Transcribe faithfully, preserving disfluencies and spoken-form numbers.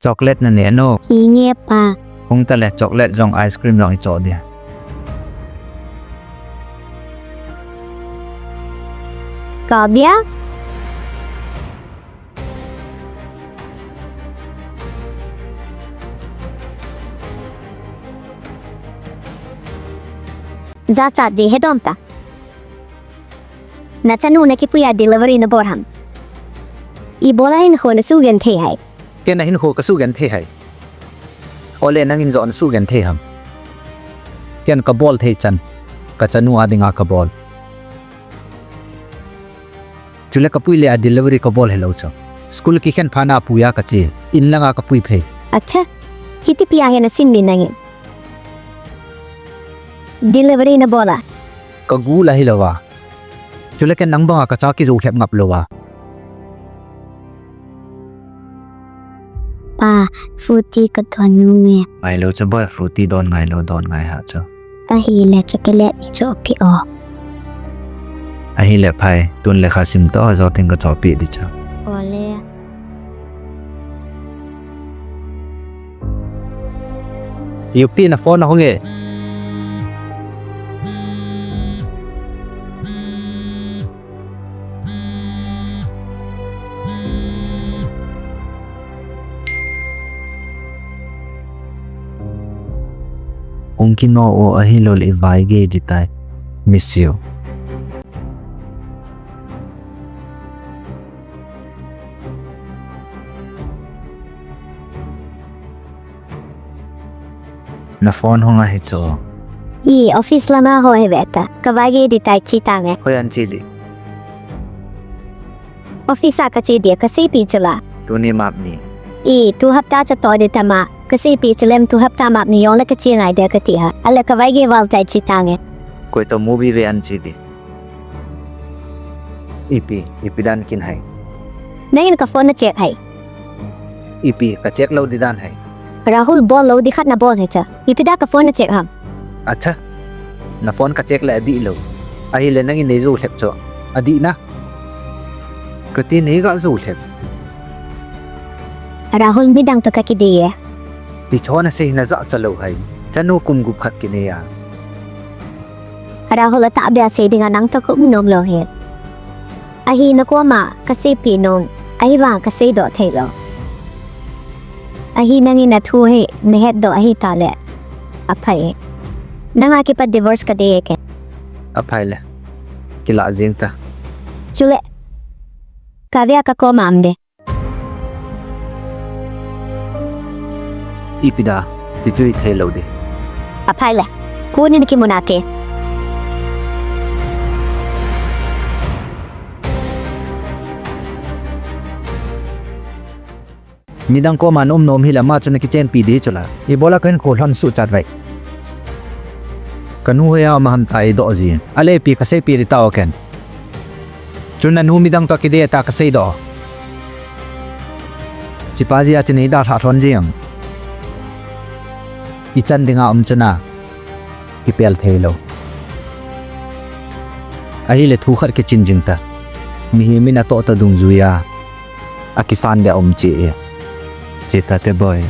Chocolate na ne no. Hi nge pa. Hung ta le chocolate jong ice cream jong i cho dia. Ka bia. Za cha di he dom ta. Na chanu na kipuia delivery na bol ham. Ibola hinkho na sugenthei hai. Ken a hinkho ka sugenthei hai. Ole nangin jo na sugenthei ham. Ken ka bol thei chan. Ka chanu a dinga ka bol. Chule ka pui le a delivery ka bol helou chu. School kikhen phat na puia ka che. In langa ka pui phei. Acha. Hiti pia he na sin ni nangin. Delivery na bola. Ka gu la hi lova. Chule ken nang banga ka cha kijo lhep ngap lova. Pa, fruity ka don nu me. Ngai lo cha boy, fruity don ngai lo, don ngai ha cha. Ahile chocolate ni cho pi o. Ahile phai, tun le kha sim to, jo ting ka cho pi di cha. Ole. Ipi na phone ahung e. Hung kino o ahilou le i vaigei di tai. Miss you. Na phone hung ahi chu. I office lama ho hi ve ta. Ka vaigei di tai chi tange. Hoi an chi di. Office a ka che dia ka seipi chu la. Tuni map ni. I tu hapta cha to di tama. Ka seipi chu lem tu hapta map ni jong le ka che ngai dia ka ti ha. Ale ka vaigei val tai chi tange. Koi to movie ve an chi di. Ipi, ipi dan kin hai. Nangin ka phone na check hai. Ipi, ka check lou di dan hai. Rahul bol lou di khat na bol hai cha. Ipi da ka phone na check ham. Acha. Na phone ka check le adih lou. Ahile nangin nei jo lhep chu. Adih na. Ka ti nei ga jo lhep. Rahul midang to ka kidei e. Ti chon a sei na ja cha lou hai. Chanu kum gup khat kinei a. Rahul a tahbeh a sei dinga nang toh ka um nom lou hi. Ahi na koma ka seipi nom, ahivang ka seidoh thei lou. Ahi nangin a thu hi na hetdoh ahi ta le. Aphai. Nanga kipat divorce ka dei e ke. Aphai le. Kila jing ta. Chule. Kavya ka koma um de. Ipi da, ti chu i thei lou di. Aphai le, kunin kimu nate. Midang koma na um nom hile ama chu na kichenpi di chu la. Ibola ka hinkho lhon suh chat vai. Ka nu hoiya um ham ta i doh ji. Ale ipi ka seipi di tao ken. Chun na nu midang toh kidei ta ka seidoh. Chipa jia chun i dalha lhon jing. I chan dinga um chun a. Kipel thei lou. Ahile thu khat kichin jing ta. Mihem in a toh ta dungjuia. A kisan dia um chi e. Chi ta te boy.